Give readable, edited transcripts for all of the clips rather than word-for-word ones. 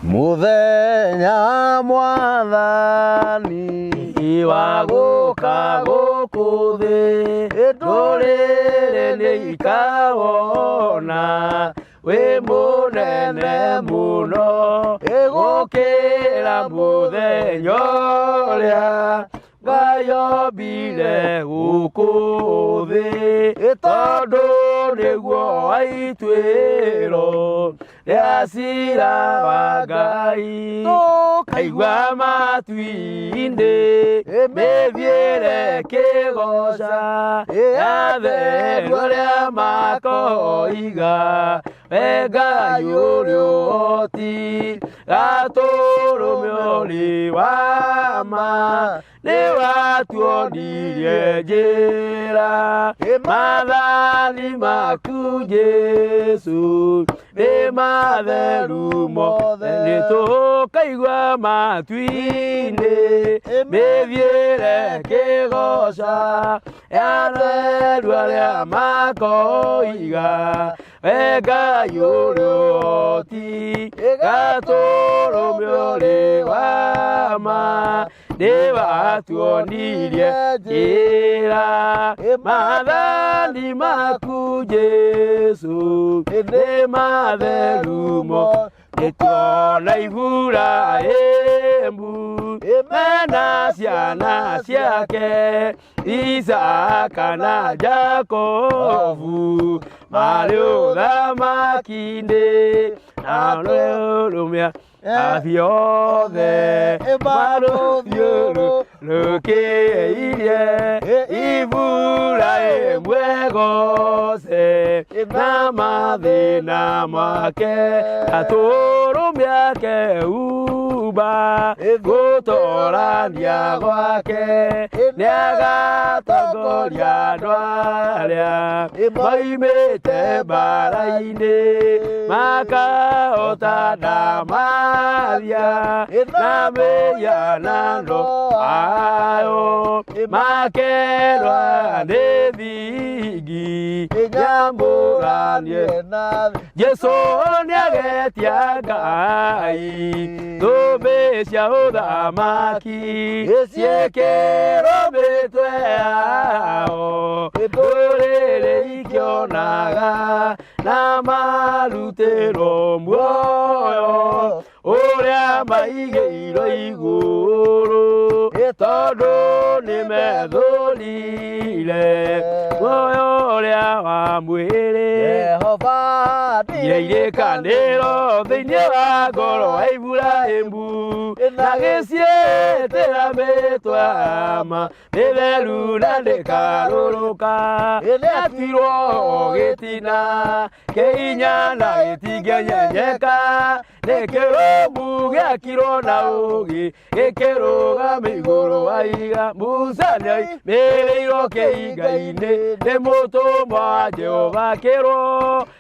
Mũthenya mwathani wa gũka gũkũ thĩ, ndũrĩrĩ nĩ ikawona wĩ mũnene mũno, gũkĩra mũthenya ũrĩa Ngai ombire gũkũ thĩ, tondũ nĩguo wa ituĩro rĩa cira wa Ngai. Tũkaigua matu-inĩ mĩthiĩre kĩgoca yatheru arĩa makoiga, we Ngai ũrĩ ũhoti, gatũrũme ũrĩ wa ma, nĩ watuonirie njĩra. Maathani maku Jesu nĩ matheru mothe, nĩ tũkaigua matu-inĩ mĩthiĩre kĩgoca yatheru arĩa makoiga, we Ngai ũrĩ ũhoti, gatũrũme ũrĩ wa ma, nĩ watuonirie njĩra. Maathani maku Jesu nĩ matheru mothe, nĩtuona Iburahĩmu mena ciana ciake Isaka na Jakobu marĩ ũthamaki-inĩ, na rũrũmia athi othe marũthiũrũrũkĩirie Iburahĩmu egoce na mathĩna make, atũrũmia keuba gũtorania gwake, nĩagatongoria andũ arĩa moimĩte mbara-inĩ, makahota ndamathia na mĩhianano ayo, makerwa nĩ thingi nyamũranie. Jesu nĩagetia Ngai thũmbĩ cia ũthamaki ciĩkĩrwo mĩtwe yao, ndũrĩrĩ ikĩonaga na marutĩrwo muoyo ũrĩa maigĩirwo igũrũ, tondũ nĩmethũrire muoyo ũrĩa wa mwĩrĩ. Jehova Irĩkanĩro thĩinĩ wa ngoro wa Iburahĩmu, na gĩciĩtĩra mĩtwe ma mĩtheru na ndĩkarũrũka, gĩatirwo gĩtina kĩhinya na gĩtingĩenyenyeka, nĩ kĩrũmu gĩakirwo na ũũgĩ, gĩkĩrũgama igũrũ wa ihiga. Musa nĩoimĩrĩirwo kĩhinga-inĩ nĩ mũtũmwo wa Jehova, akĩrwo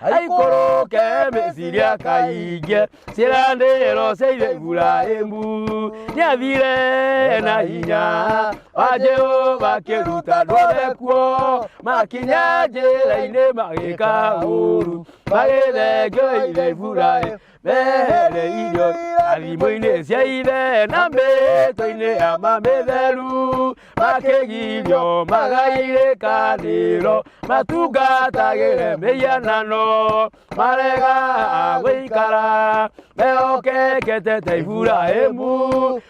aikũrũke Misiri akahingie ciĩranĩro cia ithe Iburahĩmu. Nĩathire na hinya wa Jehova akĩruta andũ othe kuo, makinya njĩra-inĩ magĩka ũũru, magĩthengio ithe Iburahĩmu mehere irio irathimo-inĩ cia ithe na mĩtwe-inĩ ya mamĩtheru, makĩgirio magairĩkanĩro matungatagĩre mĩhianano, marega gũikara mehokekete ta Iburahĩmu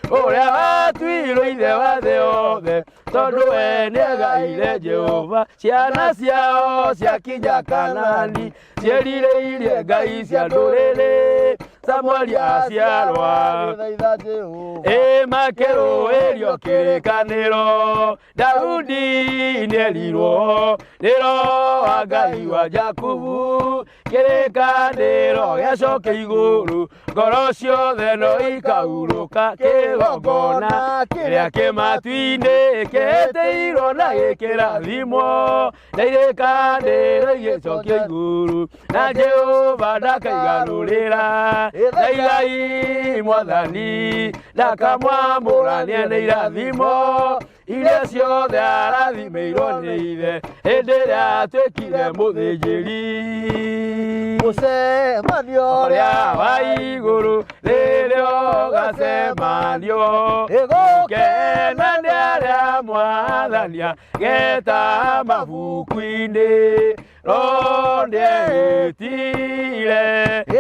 ũrĩa watuirwo ithe wa thĩ yothe, tondũ we nĩagaire Jehova. Ciana ciao ciakinya Kanani ciĩrirĩirie ngai cia ndũrĩrĩ, Samueli aciarwa ĩ makĩrũĩrio kĩrĩkanĩro, Daudi nĩerirwo nĩ Roho wa Ngai wa Jakubu, kĩrĩkanĩro gĩacoke igũrũ, ngoro ciothe no ikahurũka, kĩgongona kĩrĩa kĩ matu-inĩ kĩhĩtĩirwo na gĩkĩrathimwo, na irĩkanĩro igĩcokio igũrũ, na Jehova ndakaigarũrĩra, na igai mwathani ndakamwamũrania nĩ irathimo. Iria ciothe arathimĩirwo nĩ ithe hĩndĩ ĩrĩa atuĩkire mũthĩnjĩri. Mũcemanio Ũrĩa wa igũrũ rĩrĩa ũgacemanio Ĩgũkena kena nĩ arĩa mwathania geta mabuku-inĩ no nĩehĩtire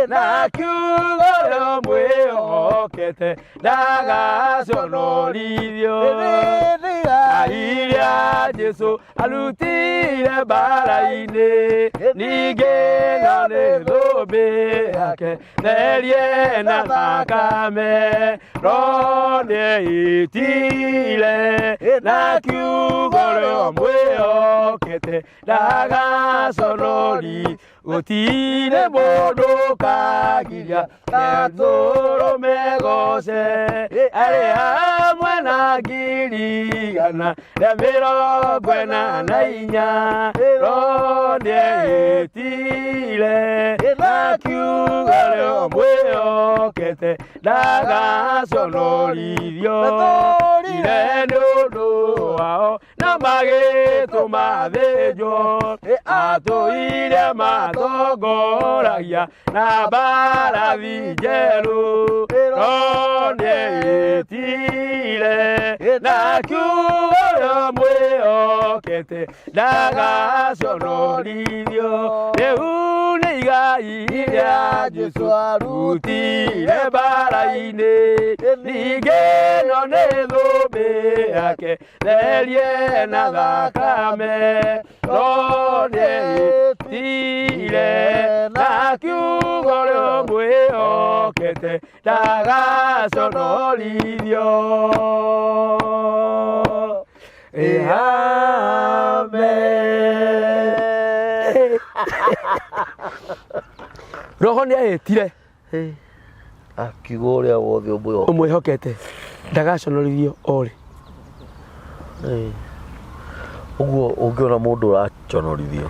na kiugo rĩo mwĩhokete ndagaconorithio. Iria Jesu arutire mbara-inĩ ningĩ no nĩ thũmbĩ yake therie na thakame no nĩehĩtire na kiugo rĩo mwĩhokete ndagaconori gũtirĩ mũndũ ũkagiria netũrũme goce arĩ hamwe na 144,000 no nĩehĩtire na kiugo rĩo mwĩhokete ndagaconorithio ire nĩ ũndũ wao na magĩtũma thĩnjwo atũire matongoragia na mbarathi njerũ no nĩehĩtire na kiugo rĩo mwĩhokete ndagaconorithio rĩu nĩ igai rĩa Jesũ arutire mbara-inĩ ningĩ no nĩ thũmbĩ yake therie na thakame no nĩehĩtire na kiugo rĩo mwĩhokete ndagaconorithio. Amen. Roho nĩehĩtire Akiuga ũrĩa wothe ũmwĩhokete. Ũmwĩhokete ndagaconorithio orĩ. Ũguo ũngĩona mũndũ ũraconorithio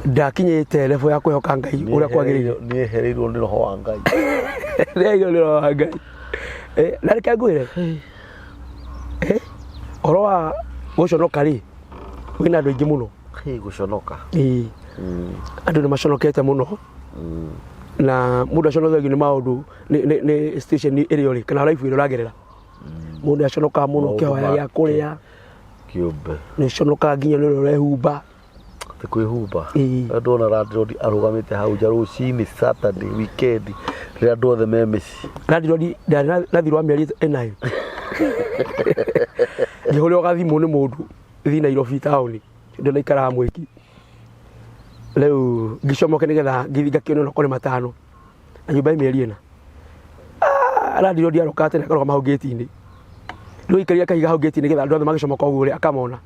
Ndakinyĩte level ya kwĩhoka Ngai ũrĩa kwagĩrĩire. Nĩehereirwo nĩ roho wa Ngai. Nĩehereirwo nĩ roho wa Ngai. Na reke ngwĩre ũhoro wa gũconoka rĩ wĩna andũ aingĩ mũno. Gũconoka. Ĩĩ. Andũ nĩ maconokete mũno na mũndũ aconothagio nĩ maũndũ nĩ station ĩrĩa ũrĩ kana life ĩrĩa ũragerera. Mũndũ aconokaga mũno Maũndũ ũkĩhoya ma gĩa kũrĩa, kĩũmbe. nĩ ũconokaga nginya nĩ ũrĩa ũrehumba. Ti kwĩhumba. Ĩĩ. Ndona landlord arũgamĩte hau nja rũcinĩ Saturday weekend rĩrĩa andũ othe me mĩciĩ. Landlord ndarĩ na thirĩ wa mĩeri ĩna. Ngĩhũrĩrwo gathimũ nĩ mũndũ thiĩ Nairobi taũni ndĩ naikaraga mwĩki. Rĩu ngĩcomoke nĩgetha ngĩthiĩ ngakĩone onokorwo nĩ matano na nyũmba ĩ mĩeri ĩna. Landlord aroka tene akarũgama hau gate-inĩ. Rĩu aikarire kahiga hau gate-inĩ nĩgetha andũ othe magĩcomoka ũguo rĩ akamona.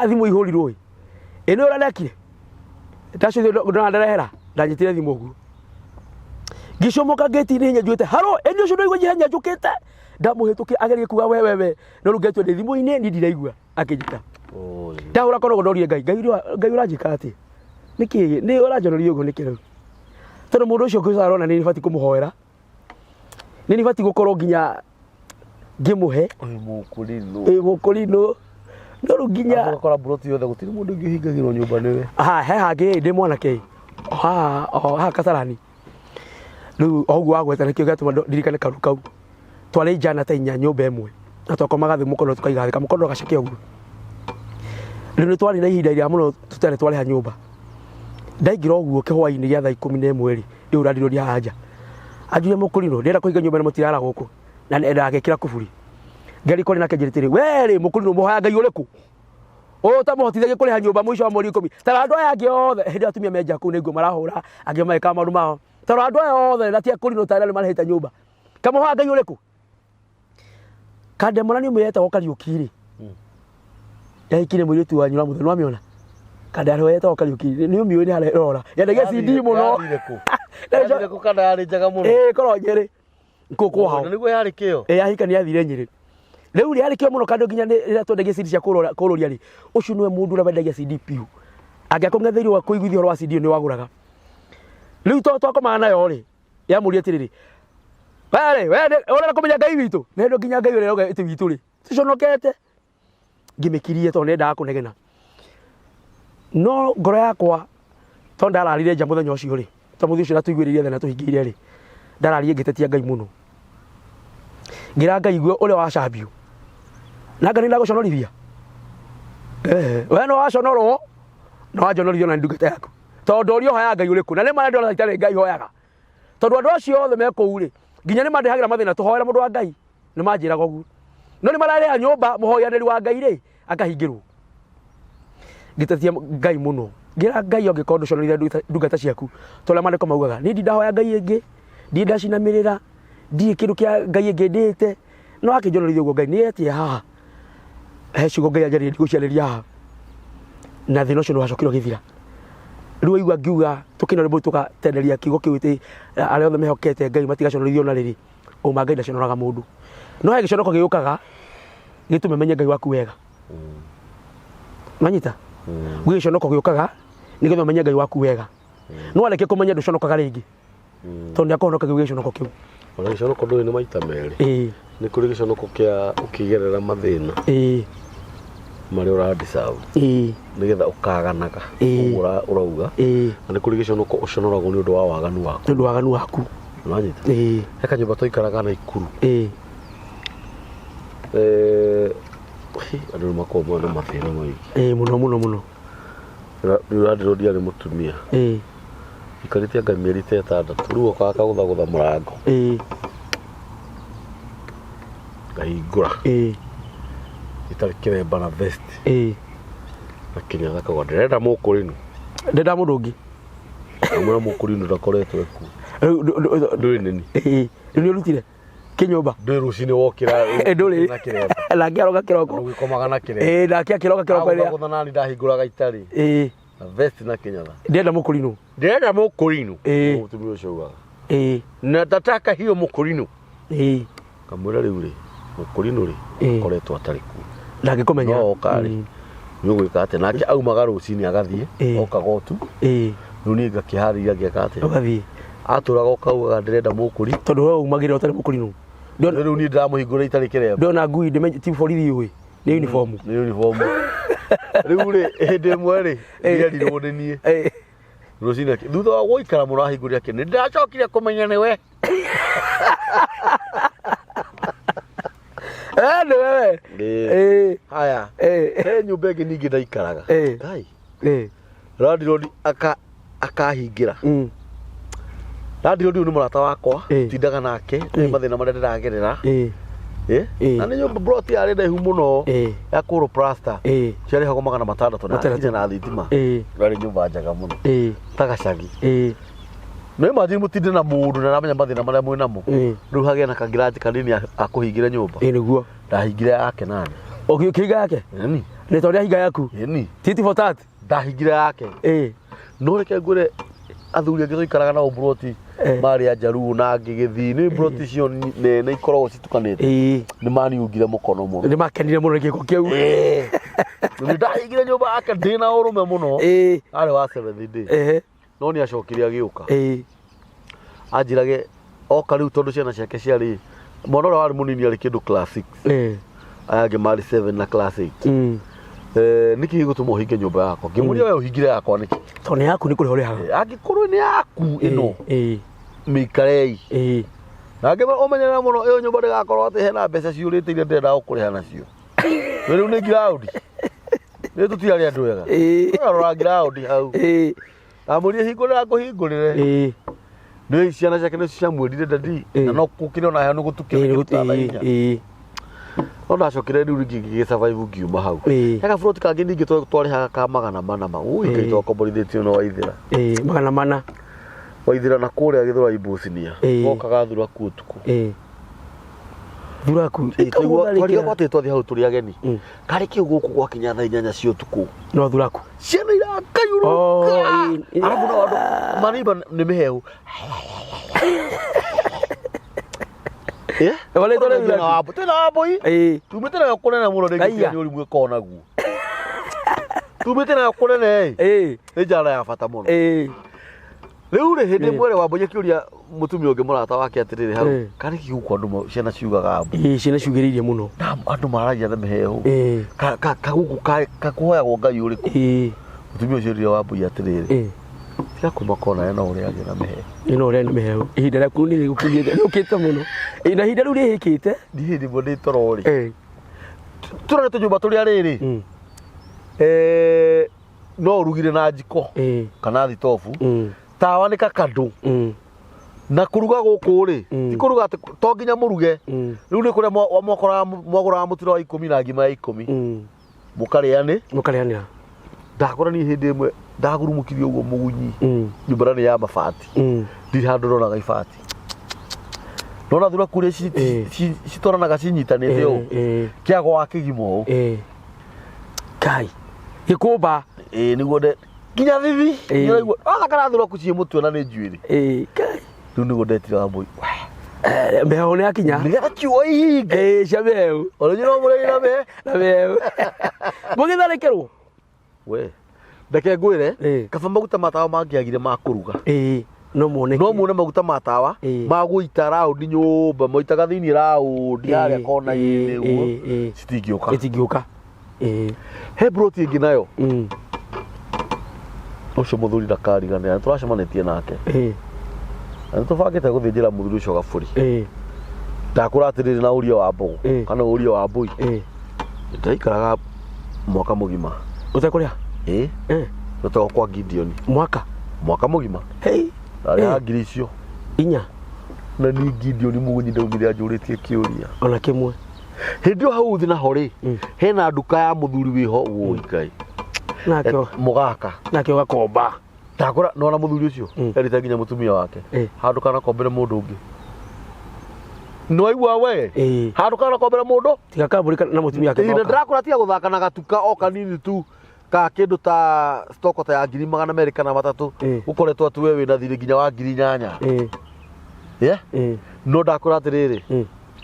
Thimũ ihũrirwo ĩ. Ĩ nĩ ũrĩa ndekire? Ndacũthire ndona ndarehera ndanyitire thimũ ũguo. Ngĩcomoka gate-inĩ hinya njuĩte haro ĩ nĩ ũcio ndaigua ihenya njũkĩte. Ndamũhĩtũkire agerie kuga we we we no rĩu ngetua ndĩ thimũ-inĩ niĩ ndiraigua akĩnjĩta. Ndahũra konogo ndorire Ngai Ngai Ngai ũranjĩka atĩa? Nĩkĩ nĩ ũranjonoria ũguo nĩkĩ rĩu? Tondũ mũndũ ũcio ngwĩciria arona nĩ batiĩ kũmũhoera. Nĩ batiĩ gũkorwo nginya ngĩmũhe. Ũyũ mũkũrinũ. Ĩ mũkũrinũ. No rĩu nginya Ũgakora mburoti yothe gũtirĩ mũndũ ũngĩ ũhingagĩrwo nyũmba nĩwe. Haha he hangĩ ndĩ mwanake o haha o haha Kasarani. Rĩu o ũguo wagweta nĩkĩo gĩatũma ndirikane kaũndũ kau. Twarĩ njana ta inya nyũmba ĩmwe na twakomaga thĩ mũkondo tũkaiga thĩ kamũkondo gaceke ũguo. Rĩu nĩ twarĩ na ihinda iraya mũno tũtarĩ twarĩha nyũmba. Ndaingĩra ũguo kĩhwainĩ gĩa thaa 11 rĩ, rĩu ũrandiroria haha nja. Anjũria mũkũrinũ ndĩrenda kũhinga nyũmba ĩno mũtirara gũkũ na ndagekĩra kuburi. Ngari kũrĩ nake njĩrĩte rĩ, we rĩ mũkũrinũ mũhoya Ngai ũrĩkũ? Ũtamũhotithagia kũrĩha nyũmba mũico wa mweri 10. Tara andũ aya angĩ othe hĩndĩ ĩyo atumia menja kũu nĩguo marahũra angĩ magĩkaga maũndũ mao. Tara andũ aya othe na ti akũrinũ tara nĩ marĩhĩte nyũmba. Kamũhoya Ngai ũrĩkũ? Kandemona nĩ ũmwe yetagwo Kariũki rĩ. Yahikire mũirĩtu wanyu wa mũthenya nĩwamĩona? Kandemona yetagwo Kariũki nĩ ũmĩũĩ nĩ harĩa ĩrora. Yendagia CD mũno. Yathire kũ? Yathire kũ kana yarĩ njega mũno? Ĩĩ korwo Nyĩrĩ. Kũu kwao. Na nĩguo yarĩ kĩo? Ĩĩ yahika nĩ yathire Nyĩrĩ. Rĩu rĩ yarĩ kĩo mũno kandũ nginya rĩrĩa twendagia CD cia kũrũria rĩ, ũcio nĩwe mũndũ ũrĩa wendagia CD piũ. Angĩakũng'etheirwo kũiguithia ũhoro wa CD nĩ wagũraga. Rĩu to twakomaga nayo rĩ, yamũria atĩrĩrĩ, we rĩ, we ũrenda kũmenya Ngai witũ? Na hĩndĩ nginya Ngai ũrĩa ũrauga atĩ witũ rĩ, tũconokete. Ngĩmĩkirie tondũ nĩendaga kũnegena. No ngoro yakwa tondũ ndararire nja mũthenya ũcio rĩ, tondũ mũthuri ũcio ndatũiguĩrĩire tha na tũhingĩire rĩ, ndararire ngĩtetia Ngai mũno. Ngĩra Ngai igue ũrĩa wacambio. Na Ngai nĩndagũconorithia. Eh, we no waconorwo na wanjonorithio na ndungata yaku. Tondũ ũrĩa ũhoyaga Ngai ũrĩkũ? Na nĩ ma ndĩrona itarĩ Ngai hoyaga. Tondũ andũ acio othe me kũu rĩ, nginya nĩ mandehagĩra mathĩna tũhoera mũndũ wa Ngai. Nĩ manjĩraga ũguo. No nĩ mararĩha nyũmba mũhoyanĩri wa Ngai rĩ, akahingĩrwo. Ngĩtetia Ngai mũno. Ngĩra Ngai angĩkorwo ndũconorithia ndungata ciaku, ta ũrĩa maandĩko maugaga, niĩ ndindahoya Ngai ĩngĩ, ndirĩ ndacinamĩrĩra, ndirĩ kĩndũ kĩa Ngai ĩngĩ ndĩte, no akĩnjonorithia ũguo Ngai nĩ etie haha. He ciugo Ngai anjarĩria ndigũciarĩria haha. Na thĩna ũcio nĩ wacokire ũgĩthira. Rĩu waigua ngiuga tũkĩina rwĩmbo tũgatenderia kiugo kĩu atĩ arĩa othe mehokete Ngai matigaconorithio na rĩrĩ. Ũma Ngai ndaconoraga mũndũ. No he gĩconoko gĩũkaga gĩtũme menye Ngai waku wega. Wanyita? Gwĩ gĩconoko gĩũkaga nĩgetha ũmenye Ngai waku wega. No warĩkia kũmenya ndũconokaga rĩngĩ. Tondũ nĩakũhonokagia gwĩ gĩconoko kĩu. Ona gĩconoko ndũĩ nĩ maita merĩ. Ĩĩ. Nĩ kũrĩ gĩconoko kĩa ũkĩgerera mathĩna Ĩĩ. marĩa ũra deserve Ĩĩ. nĩgetha ũkaganaga Ĩĩ. ũguo ũrauga. Ĩĩ. Na nĩ kũrĩ gĩconoko ũconoragwo nĩ ũndũ wa waganu waku. Nĩ ũndũ wa waganu waku. Nĩwanyita? Ĩĩ. He kanyũmba twaikaraga Naikuru. Ĩĩ. Eh, hi, andũ nĩ makoragwo mena mathĩna maingĩ. Ĩĩ mũno mũno mũno. Ũrandirwo ndiarĩ mũtumia. Ĩĩ. Ikarĩte anga mĩeri ta ĩtandatũ. Rĩu okaga akagũthagũtha mũrango. Ĩĩ. Ngahingũra. Ĩĩ. Itarĩ kĩremba na vest. Ĩĩ. Na kĩnyatha akauga ndĩrenda mũkũrinũ. Ndĩrenda mũndũ ũngĩ. Ngamwĩra mũkũrinũ ndakoretwo ekuo. Rĩu Ndũĩ nĩni. Ĩĩ. Rĩu nĩ ũrutire kĩnyũmba. Ndũĩ rũcinĩ wokĩra Ĩ, ndũrĩ. na kĩremba. Nake aroka kĩroko. Ũgĩkomaga na kĩremba. Ĩĩ nake akĩroka kĩroko ĩrĩa. Agũthagũtha nani ndahingũraga itarĩ. Ĩĩ. Na vest na kĩnyatha. Ndĩrenda mũkũrinũ. Ndĩrenda mũkũrinũ. Ĩĩ. Mũtumia ũcio augaga. Ĩĩ. Na tataka hiyo mũkũrinũ. Ĩĩ. Kamwĩra rĩu rĩ, mũkũrinũ rĩ, Ĩĩ. akoretwo atarĩ kuo. Ndangĩkũmenya. No oka rĩ, nĩ ũgwĩka atĩa? Nake aumaga rũcinĩ agathiĩ, Ĩĩ. okaga ũtu. Ĩĩ. Rĩu niĩ ngakĩharĩria ngeka atĩa? Ũgathiĩ. Atũraga ũkaugaga ndĩrenda mũkũri. Tondũ we umagĩrĩra ũtarĩ mũkũrinũ. Rĩu niĩ ndĩramũhingũra itarĩ kĩremba. Ndona ngui ndĩmenye ti borithi ũĩ. Nĩ uniform. Nĩ uniform. Rĩu rĩ, hĩndĩ ĩmwe rĩ, ndierirwo nĩ niĩ. Ĩĩ. Rũcinĩ thutha wa gũikara mũno ahingũrire akĩ nĩ ndĩracokire kũmenya nĩwe. Eh, nĩ wewe. Ĩĩ. Ĩĩ. Haya. Ĩĩ. He nyũmba ĩngĩ ningĩ ndaikaraga. Ĩĩ. Ngai. Ĩĩ. Landlord aka akahingĩra. Landlord ũyũ nĩ mũrata wakwa, Ĩĩ. tindaga nake, nĩ Ĩĩ. mathĩna marĩa ndĩragerera. Ĩĩ. Ĩ? Ĩĩ. Na nĩ nyũmba plot yarĩ ndaihu mũno. Ĩĩ. Ya kũrũ plaster. Ĩĩ. Ciarĩhagwo 600 na Matandatũ. nginya na thitima. Ĩĩ. Yarĩ nyũmba njega mũno. Ĩĩ. Ta gacagi. Ĩĩ. No imagine mũtinde na mũndũ na aramenya mathĩna marĩa mwĩ namo. Ĩĩ. Rĩu hagĩe na kangiraji kanini akũhingĩre nyũmba. Ĩĩ nĩguo. Ndahingire yake nani. Ũkĩhinga yake? Ĩni. Nĩ tondũ ahinga yaku? Ĩni. Titi for tat. Ndahingire yake. Ĩĩ. No reke ngwĩre athuri angĩ tũikaraga nao mburoti Eh. marĩ a Njaruo na angĩ Gĩthii nĩ mburoti icio nene ikoragwo citukanĩte Ĩĩ. nĩ maniungire mũkono mũno. Nĩ makenire mũno nĩ gĩko kĩu. Ĩĩ. Nĩ ndahingire nyũmba yake ndĩna ũrũme mũno. Ĩĩ. Arĩ wa seventh day. Ehe. No nĩ acokire agĩũka. Ĩĩ. Anjĩrage oka rĩu tondũ ciana ciake ciarĩ mwana ũrĩa warĩ mũnini arĩ kĩndũ class 6 Ĩĩ. aya angĩ marĩ 7 na class 8. Eh, nĩkĩ gĩgũtũma ũhinge nyũmba yakwa? Ngĩmũria we ũhingire yakwa nĩkĩ? Tondũ nĩ yaku nĩ kũrĩha ũrĩhaga. Eh, Angĩkorwo nĩ yaku ĩno Ĩĩ. mĩikarei. Ĩĩ. Na ngĩmwĩra ũmenyerere mũno ĩyo nyũmba ndĩgakorwo atĩ hena mbeca ciũrĩte iria ndĩrenda gũkũrĩha nacio. Na rĩu nĩ ngiraũndi. Nĩ tũtiarĩ andũ ega. Ĩĩ. Rora ngiraũndi hau. Ĩĩ. Ndamũria hingũrĩra ngũhingũrĩre. Ĩĩ. Nĩ ciana ciake nĩ ciamwĩrire dadi Ĩĩ. na no gũkĩrĩ ona heho nĩ Ĩĩ gũtukĩra nĩ kĩndũ ta thaa ĩĩ. inya. Ĩĩ. No ndacokire rĩu rĩngĩ ngĩgĩ survive ngiuma hau. Ĩĩ. He gaburoti kangĩ ningĩ twarĩhaga ka 400 ma. Ui Ĩĩ. Ngai twakomborithĩtio na Waithĩra. Ĩĩ. 400. Waithĩra na kũrĩa Gĩthũrai Bosnia. Ĩĩ. Gokaga thuraku ũtukũ. Ĩĩ. Thuraku. Twarigagwo atĩ twathiĩ hau tũrĩ ageni. Mm. Karĩ kĩu gũkũ gwakinya thaa 8 cia ũtukũ. No thuraku. Ciana irakayũrũka. Oh, ĩĩ. Arabu nao andũ marimba nĩ mĩhehu. Eh? Warĩtwo nĩ Twĩna thuraku. wambũ- Twĩna wambũi. Ĩĩ. Tumĩte nayo kũnene mũno rĩngĩ Aiya. nĩ ũrimũ ĩkoragwo naguo. Tumĩte nayo kũnene ĩ. Ĩĩ. Nĩ njara ya bata mũno. Ĩĩ. Rĩu rĩ, hĩndĩ Eh. ĩmwe rĩ, Wambũi akĩũria mũtumia ũngĩ mũrata wake atĩrĩrĩ, hau Eh. karĩ kĩ gũkũ andũ ciana ciugaga mbu? Ĩĩ, ciana ciugĩrĩirie mũno. Na andũ maragia na mĩheehũ. Ĩĩ. Kagũkũ kakũhoyagwo Ngai ũrĩkũ? Ĩĩ. Mũtumia ũcio erire Wambũi atĩrĩrĩ, Ĩĩ. tiga kũmaka onawe no ũrĩagie na mĩheehũ. Ĩĩ, no ũrĩa nĩ mĩheehũ. Ihinda rĩaku nĩ rĩgũkinyĩte, rĩũkĩte mũno. Ĩĩ, na ihinda rĩu rĩhĩkĩte. Niĩ hĩndĩ ĩmwe ndĩ toro rĩ, Ĩĩ. tũrore tũnyũmba tũrĩa rĩrĩ, no ũrugire na njiko Ĩĩ. kana thitobu, tawa nĩ kakandũ, na kũruga gũkũ rĩ, ti kũruga atĩ to nginya mũruge. Rĩu nĩ kũrĩa mwagũraga mũtino wa 10 na ngima ya 10, mũkarĩanĩ. Mũkarĩanĩra. Ndakora niĩ hĩndĩ ĩmwe ndagurumũkirie ũguo mũgunyi, nyũmba nĩ ya mabati, ndirĩ handũ ndonaga ibati, nona thura kũrĩa citwaranaga cinyitanĩte ũũ, kĩago wa kĩgima ũũ. Ngai gĩkũmba. Ĩĩ, nĩguo nginya thithi. Nĩũraigua ona kana thuraku ciĩ mũtwe na nĩ njuĩrĩ. Ngai. Rĩu nĩguo ndetire Wambũi. Mbeũ nĩ yakinya. Nĩgetha kiugo ihinge. Ĩĩ, cia mbeũ. Ona inyuĩ no mũrĩi na me Na mbeũ mũgĩtharĩkĩrwo. We, reke ngwĩre, kaba maguta ma tawa mangĩagire ma kũruga, Ĩĩ, no muoneke. No muone maguta ma tawa ma gũita raũndi nyũmba, moitaga thĩinĩ raũndi harĩa kona-inĩ ũguo, citingĩũka. Itingĩũka. Ĩĩ. He mburoti ĩngĩ nayo, ũcio mũthuri ndakariganĩra, nĩtũracemanĩtie nake na nĩtũbangĩte gũthĩnjĩra mũthuri ũcio gabũri. Ndakũra atĩrĩrĩ, na ũria wa mbũgũ kana ũria wa mbũi, ndaikaraga mwaka mũgima Ũtekũrĩa? Ĩ. Tũtagwo kwa Gideon. Mwaka? Mwaka mũgima. Hey. Ndarĩhaga ngiri icio 4. Na niĩ Gideon Mũgũnyi ndaumire anjũrĩtie kĩũria ona kĩmwe. Hĩndĩ ĩyo hau thĩ naho rĩ, hena nduka ya mũthuri wĩho, woi Ngai. Nake Mũgaka. Nake ũgakomba. Ndakora nona mũthuri ũcio erĩte nginya mũtumia wake handũ kana kombere mũndũ ũngĩ, nĩwaigua we? Handũ kana kombere mũndũ. Tiga kambũri na mũtumia wake Ĩ, na moka. ndĩrakora tiga gũthaka na gatuka o kanini tu ka kĩndũ ta stoko ta ya 200,000 kana 300, ũkoretwo atĩ we wĩna thirĩ nginya wa 8,000. Yeah? No ndakora atĩrĩrĩ,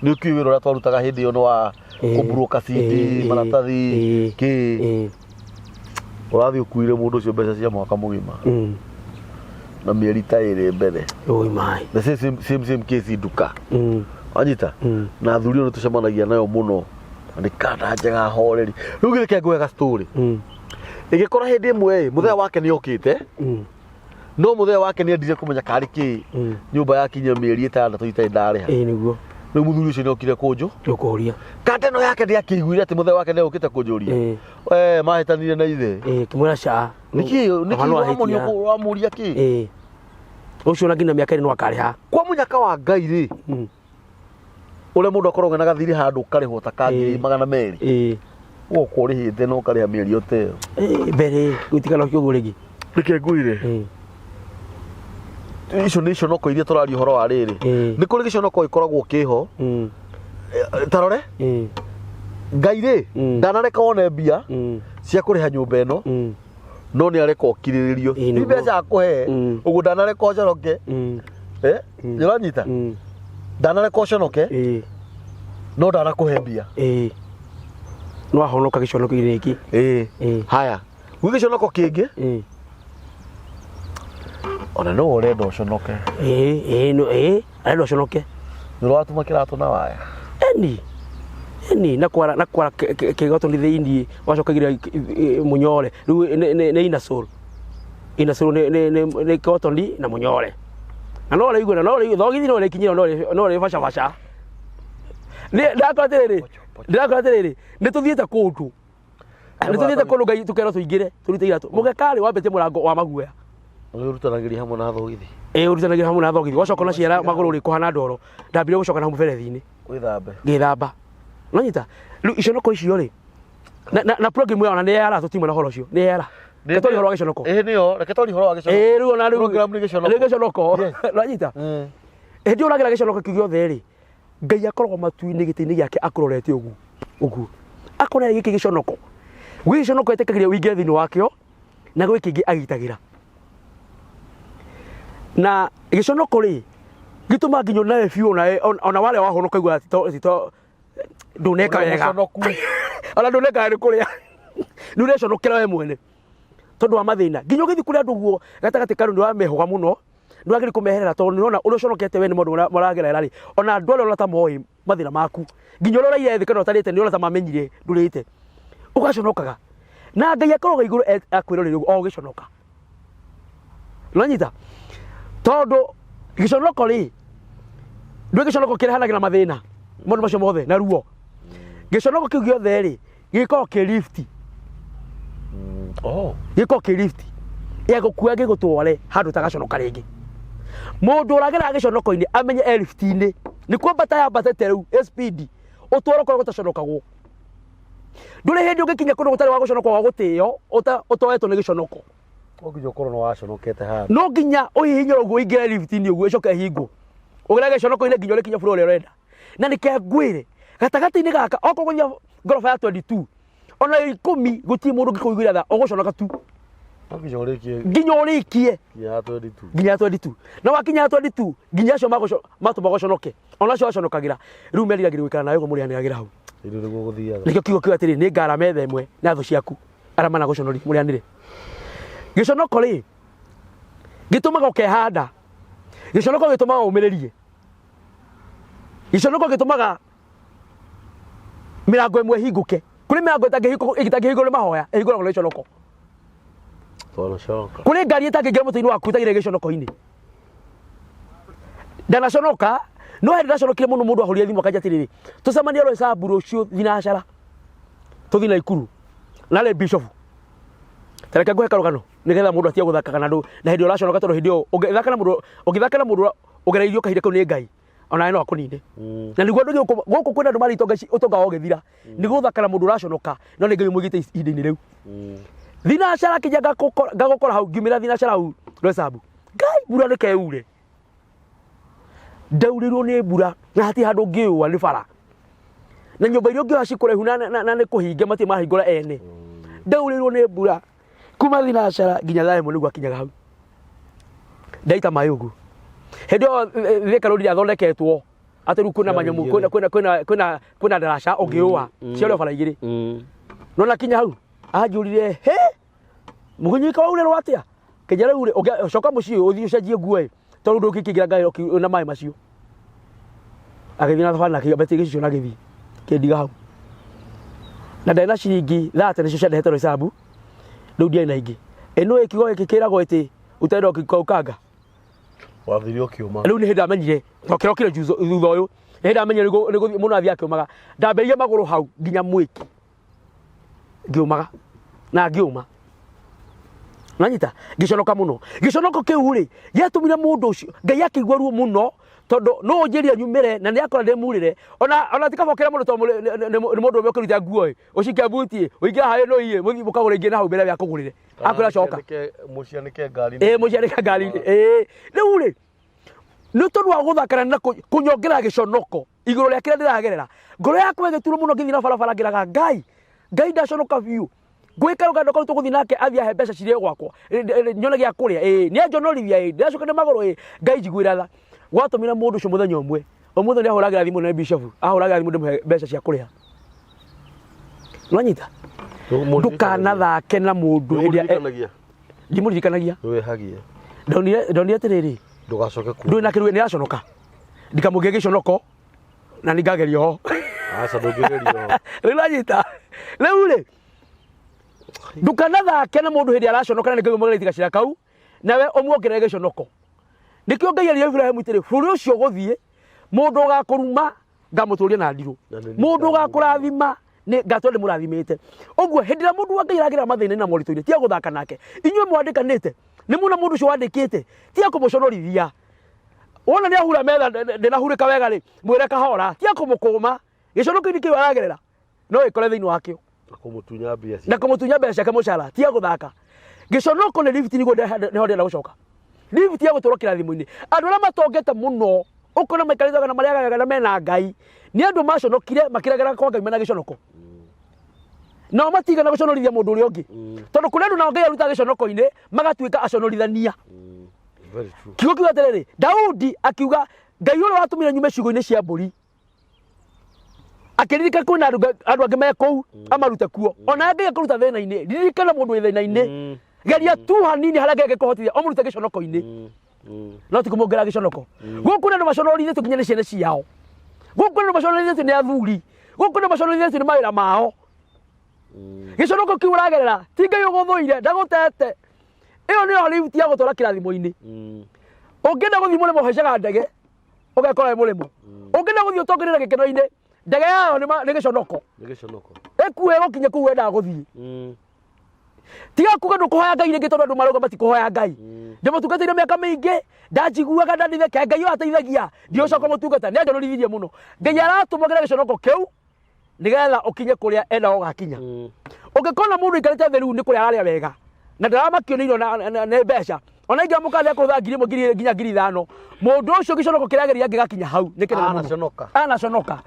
nĩ ũkiũĩ wĩra ũrĩa twarutaga hĩndĩ ĩyo nĩ wa kũmburuka CD, maratathi, kĩ, ũrathiĩ ũkuire mũndũ ũcio mbeca cia mwaka mũgima na mĩeri ta 2 mbere. Oi mai. The same, same, same, same case nduka. Wanyita? Na athuri ĩyo nĩ tũcemanagia nayo mũno, na nĩ kanda njega horeri. Rĩu gĩrĩke ngwega story. Ĩgĩkora hĩndĩ ĩmwe ĩ, mũthenya wake nĩ okĩte, no mũthenya wake nĩ endire kũmenya karĩ kĩ nyũmba yakinya mĩeri 6 itarĩ ndarĩha. Ĩĩ, nĩguo. Rĩu mũthuri ũcio nĩ okire kũnjũ Ũkũria. Kanda ĩno yake ndĩakĩiguire atĩ mũthenya wake nĩ okĩte kũnjũria. We mahĩtanire na ithe. Ĩĩ, kĩmwĩra ca. Nĩkĩ Baba nĩkĩ no wamũria ahĩtia. wamũria kĩ? Ĩĩ. Ũcio na nginya mĩaka 2 no akarĩha. Kwa mũnyaka wa Ngai rĩ, ũrĩa mũndũ akoragwo na gathirĩ handũ ũkarĩhwo ta ka ngiri 200, ũgoka ũrĩhĩte na ũkarĩha mĩeri o ta ĩyo. Ĩĩ, mbere gũtikana ũguo rĩngĩ. Reke ngwĩre, icio nĩ iconoko iria tũraria ũhoro wa rĩrĩ. Nĩ kũrĩ gĩconoko gĩkoragwo kĩho. Tarore, Ngai rĩ, ndanareka wone mbia cia kũrĩha nyũmba ĩno, no nĩ areka ũkirĩrĩrio. Ĩĩ, Ti nĩguo. mbeca akũhe ũguo, ndanareka ũconoke. Nĩũranyita? Ndanareka ũconoke, no ndanakũhe mbia. Ĩĩ, no ahonoka gĩconoko-inĩ gĩkĩ. Ĩĩ. Ĩĩ. Haya, gwĩ gĩconoko kĩngĩ, ona no ũrenda ũconoke. Ĩĩ, ĩĩ, no ĩĩ, arenda ũconoke. Nĩ ũratuma kĩratũ na waya. Eni eni, na kwara na kwara kĩgotoni thĩiniĩ, wacoka gira mũnyore rĩu nĩ inner sole. Inner sole nĩ kĩgotoni na mũnyore, na no ũrĩigue na no ũrĩigue thogithi, no ũrĩkinyĩra, no ũrĩ baca baca. Nĩ ndakora atĩrĩrĩ, ndĩrakora atĩrĩrĩ, nĩ tũthiĩte kũndũ, nĩ tũthiĩte kũndũ Ngai tũkerwo tũingĩre tũrute iratũ. Mũgekarĩ wambĩtie mũrango wa maguoya. Ũrũtanagĩria hamwe na thogithi. Ĩĩ, ũrutanagĩria hamwe na thogithi, wacoka na ciara magũrũ rĩ kũhana ndoro. Ndambire gũcoka na mũberethi-inĩ. Wĩthambe. Ngĩthamba. Nonyita rĩu iconoko icio rĩ, na program ĩyo ona nĩ yara, tũtimwe na ũhoro ũcio nĩ yara. Reke twarie ũhoro wa gĩconoko. Ĩĩ, nĩyo, reke twarie ũhoro wa gĩconoko. Ĩĩ, rĩu ona rĩu Program nĩ gĩconoko. Nĩ gĩconoko. Nonyita hĩndĩ ĩyo ũragera gĩconoko kĩu gĩothe rĩ, Ngai akoragwo matu-inĩ gĩtĩ-inĩ gĩake akũrorete ũguo ũguo, akona gĩkĩ gĩconoko, gwĩ gĩconoko etĩkagĩria ũingĩre thĩinĩ wakĩo, na gwĩ kĩngĩ agitagĩra. Na gĩconoko rĩ, gĩtũmaga nginya onawe biũ, onawe ona warĩa wahonoka igua tito ndũneka wega. Mũconoku. Ona ndũneka nĩ kũrĩa nĩ ũreconokera we mwene tondũ wa mathĩna, nginya ũgĩthiĩ kũrĩ andũ ũguo gatagatĩ ka andũ nĩ ũramehũga mũno. Nĩ wagĩrĩire kũmeherera tondũ nĩ ũrona ũrĩa ũconokete we nĩ maũndũ marĩa ũragerera rĩ, ona andũ arĩa ũrona ta moĩ mathĩna maku, nginya ũrĩa ũraire thĩ kana ũtarĩte nĩ ũrona ta mamenyire ndũrĩte. Ũgaconokaga. Na Ngai akoragwo igũrũ akwĩroreire ũguo o ũgĩconoka. Nĩwanyita? Tondũ gĩconoko rĩ, ndũĩ gĩconoko kĩrehanagĩra mathĩna, maũndũ macio mothe na ruo. Gĩconoko kĩu gĩothe rĩ, gĩkoragwo kĩ lift. Oh. Gĩkoragwo kĩ lift ya gũkua gĩgũtware handũ ũtagaconoka rĩngĩ. Mũndũ ũragerera gĩconoko-inĩ amenye e lift-inĩ, nĩ kwambata yambatĩte rĩu ĩ speed, ũtware kũrĩa gũtaconokagwo. Ndũrĩ hĩndĩ ũngĩkinya kũndũ gũtarĩ wa gũconoka wa gũtĩo ũtoetwo nĩ gĩconoko. No nginya ũkorwo nĩ waconokete handũ. No nginya ũhihinywo ũguo ũingĩre lift-inĩ ũguo ĩcoke ĩhingwo. Ũgere gĩconoko-inĩ nginya ũrĩkinya floor ĩrĩa ũrenda. Na nĩkĩo ngwĩre gatagatĩ-inĩ gaka okorwo ũgũthiĩ ngoroba ya 22 ona ya 10 gũtirĩ mũndũ ũngĩkũiguĩra tha, ũgũconoka tu. No nginya ũrĩkie Nginya ũrĩkie. nginya ya 22. Nginya ya 22. Na wakinya ya 22 nginya acio matũma ũconoke. Ona acio waconokagĩra rĩu meriragĩria gũikara nawe ũguo mũrĩanĩragĩra hau. Rĩu nĩguo gũthiaga. Nĩkĩo kiugo kiuga atĩrĩ, nĩ ngara metha ĩmwe na thũ ciaku arĩa managũconoria mũrĩanĩre. Gĩconoko rĩ gĩtũmaga ũkehanda, gĩconoko gĩtũmaga ũmĩrĩrie, gĩconoko gĩtũmaga mĩrango ĩmwe ĩhingũke. Kũrĩ mĩrango ĩtangĩhingũrwo nĩ mahoya, ĩhingũragwo nĩ gĩconoko. Twanaconoka. Kũrĩ ngari ĩtangĩingĩra mũtĩ-inĩ waku ĩtagĩrĩire gĩconoko-inĩ. Ndanaconoka, no hĩndĩ ndaconokire mũno mũndũ ahũrire thimũ akanja atĩrĩrĩ, tũcemanie Roysambu rũciũ thinacara, tũthiĩ Naikuru. Narĩ bishop. Ta reke ngũhe karũgano nĩgetha mũndũ atige gũthakaga na andũ na hĩndĩ ĩrĩa ũraconoka tondũ hĩndĩ ĩyo ũngĩthaka na mũndũ, ũngĩthaka na mũndũ ũgereirio kahinda kau nĩ Ngai, onawe no akũnine. Na nĩguo andũ gũkũ, gũkũ kwĩna andũ marĩ itonga ici, ũtonga wao ũgĩthira. Nĩ gũthaka na mũndũ ũraconoka, no nĩ Ngai ũmũigĩte ihinda-inĩ rĩu. Thinacara kinya ngagũkora hau, ngiumĩra thinacara hau Roysambu. Ngai mbura reke yure. Ndaurĩirwo nĩ mbura na hatirĩ handũ ũngĩũa nĩ bara. Na nyũmba iria ũngĩoya ci kũraihu na nĩ kũhinge matirĩ mahingũra ene. Ndaurĩirwo nĩ mbura kuma thinacara nginya thaa 1 nĩguo akinyaga hau. Ndaita maĩ ũguo. Hĩndĩ ĩyo Thika Road ĩrathondeketwo atĩ rĩu kwĩna manyamũ, kwĩna ndaraca ũngĩũa ciarĩ o bara igĩrĩ. No nakinya hau anjũrire, he mũgĩnyuĩka waurĩrwo atĩa? Kĩnja rĩu rĩ, coka mũciĩ ũthiĩ ũcenjie nguo ĩ, tondũ ndũngĩkĩingĩra ngari na maĩ macio. Agĩthiĩ na thabarĩ na akĩambĩtie gĩcicio na agĩthiĩ kĩndiga hau. Na ndarĩ na ciringi 30 nĩcio ciandehete Roysambu, rĩu ndiarĩ na ingĩ. Ĩ nĩũĩ kiugo gĩkĩ kĩragwo atĩ utaenda ũkikaukaga? Wathire ũkĩũma. Rĩu nĩ hĩndĩ ndamenyire, tondũ kĩrokire thutha ũyũ, nĩ hĩndĩ ndamenyire nĩ gũthiĩ mũndũ athiaga akĩũmaga. Ndambĩrĩirie magũrũ hau nginya mwĩki. Ngĩũmaga na ngĩũma. Nanyita ngĩconoka mũno. Gĩconoko kĩu rĩ gĩatũmire mũndũ ũcio Ngai akĩigua ruo mũno tondũ no ũnjĩrire nyumĩre na nĩ akora ndĩmurĩre ona ti kaba ũkĩre mũndũ tondũ nĩ mũndũ ũmwe ũkĩruta nguo ĩ ũcikie buti ĩ ũingĩra harĩ no iĩ mũthiĩ mũkagũra ingĩ na hau mbere ya kũgũrĩre akwĩra coka. Mũcianĩke ngari-inĩ. Ĩ mũcianĩke ngari-inĩ. Ĩ rĩu rĩ nĩ tondũ wa gũthakana na kũnyongera gĩconoko igũrũ rĩa kĩrĩa ndĩragerera ngoro yakwa ĩgĩturwo mũno ngĩthiĩ na barabara ngĩraga Ngai Ngai ndaconoka biũ ngwĩka rũgendo kau tũgũthiĩ nake athiĩ ahe mbeca cirĩe gwakwa nyone gĩa kũrĩa ĩĩ nĩ anjonorithia ĩĩ ndĩracoka nĩ magũrũ ĩĩ Ngai njiguĩra tha gwatũmire mũndũ ũcio mũthenya ũmwe ũmũthĩ nĩ ahũragĩra thimũ nĩ bishop ahũragĩra thimũ ndĩmũhe mbeca cia kũrĩha nwanyita ndũkanathake na mũndũ hĩndĩ ĩrĩa ndimũririkanagia Nĩwĩhagia. Ndonire atĩrĩrĩ Ndũgacoke kuo. Ndũĩ na kĩrue nĩraconoka ndikamũgĩe gĩconoko na nĩngageria ho. Aca ndũngĩgeria ho. Rĩu nanyita rĩu rĩ ndũkanathake na mũndũ hĩndĩ araconoka na nĩngai ũmũgeretie gacĩra kau nawe ũmuongerere gĩconoko. Nĩkĩo Ngai erire Iburahĩmu atĩrĩ bũrũri ũcio ũgũthiĩ mũndũ ũgakũruma ngamũtũria na ndirũ Na nĩ mũndũ ũgakũrathima nĩ ngatũra ndĩmũrathimĩte. Ũguo hĩndĩ ĩrĩa mũndũ wa Ngai aragerera mathĩna na moritũ-inĩ tiga gũthaka nake. Inyuĩ mwandĩkanĩte nĩ muona mũndũ ũcio wandĩkĩte tiga kũmũconorithia. Wona nĩ ahura metha ndĩnahurĩka wega rĩ mwĩre kahora tiga kũmũkũma. Gĩconoko-inĩ kĩu aragerera no ĩkore thĩinĩ wakĩo. Na kũmũtunya mbia Na kũmũtunya mbeca ciake mũcara tiga gũthaka. Gĩconoko nĩ lift nĩguo nĩho ndĩrenda gũcoka. Lift ya gũtwarwo kĩrathimo-inĩ. Andũ arĩa matongete mũno ũkona maikarĩte wega na marĩaga wega na mena Ngai nĩ andũ maconokire makĩregera kwa Ngai mena gĩconoko. Nao matigana gũconorithia mũndũ ũrĩa ũngĩ. Tondũ kũrĩ andũ nao Ngai arutaga gĩconoko-inĩ magatuĩka aconorithania. Very true. Kiugo kiuga atĩrĩrĩ, Daudi akiuga Ngai ũrĩa watũmire nyume ciugũ-inĩ cia mbũri akĩririkana kwĩna andũ angĩ me kũu amarute kuo. Ona Ngai akũruta thĩna-inĩ, ririkana mũndũ wĩ thĩna-inĩ. Geria tu hanini harĩa Ngai angĩkũhotithia ũmũrute gĩconoko-inĩ. No ti kũmuongerera gĩconoko. Gũkũ nĩ andũ maconorithĩtio nginya nĩ ciana ciao, gũkũ nĩ andũ maconorithĩtio nĩ athuri, gũkũ nĩ andũ maconorithĩtio nĩ mawĩra mao. Gĩconoko kĩu ũragerera ti Ngai ũgũthũire, ndagũtete. Ĩyo nĩyo lift ya gũtwara kĩrathimo-inĩ. Ũngĩenda gũthiĩ mũrĩmo ũhaicaga ndege ũgekora wĩ mũrĩmo. Ũngĩenda gũthiĩ ũtongorie na gĩkeno-inĩ, ndege yayo nĩ gĩconoko. Nĩ gĩconoko. Ĩkue gũkinye kũu wendaga gũthiĩ. Tiga kuga ndũkũhoya Ngai rĩngĩ tondũ andũ marauga matikũhoya Ngai. Ndĩmũtungatĩire mĩaka mĩingĩ, ndanjiguaga ndandeithia, Ngai ũyũ ateithagia, ndiũcoka mũtungata, nĩ anjonorithirie mũno. Ngai aratũmagĩra gĩconoko kĩu nĩgetha ũkinye kũrĩa enda ũgakinya. Ũngĩkona mũndũ aikarĩte thĩ rĩu nĩ kũrĩa ararĩa wega na ndaramakio nĩ irio nĩ mbeca, ona ingĩ mũkanda kũhũthĩra 1000, 2000 nginya 5000, mũndũ ũcio gĩconoko kĩrageria angĩgakinya hau nĩ kĩnene mũno. Anaconoka. Anaconoka.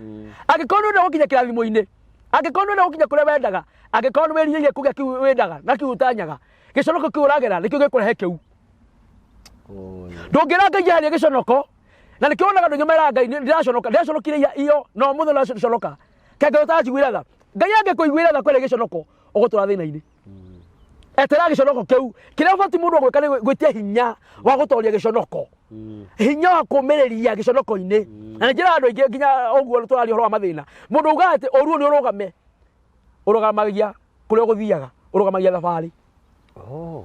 Angĩkorwo nĩ ũrenda gũkinya kĩrathimo-inĩ, angĩkorwo nĩ ũrenda gũkinya kũrĩa wendaga, angĩkorwo nĩ wĩrirĩirie kũgĩa kĩu wendaga na kĩu ũtanyaga, gĩconoko kĩu ũragera nĩkĩo gĩkũrehe kĩu. Ndũngĩra Ngai eherie gĩconoko, na nĩkĩo wonaga andũ aingĩ meraga Ngai ndĩraconoka, ndĩraconokire ira iyo na ũmũthĩ ndĩraconoka. Kaĩ Ngai ũtanjiguĩra tha? Ngai angĩkũiguĩra tha kweheria gĩconoko, ũgũtũra thĩna-inĩ. Etera gĩconoko kĩu. Kĩrĩa ũbatiĩ mũndũ gwĩka nĩ gwĩtia hinya wa gũtoria gĩconoko, hinya wa kũmĩrĩria gĩconoko-inĩ. Na nĩ njĩraga andũ aingĩ nginya ũguo tũraria ũhoro wa mathĩna, mũndũ ugaga atĩ ũru ũyũ nĩ ũrũgame, ũrũgamagia kũrĩa ũgũthiaga, ũrũgamagia thabarĩ. Oh.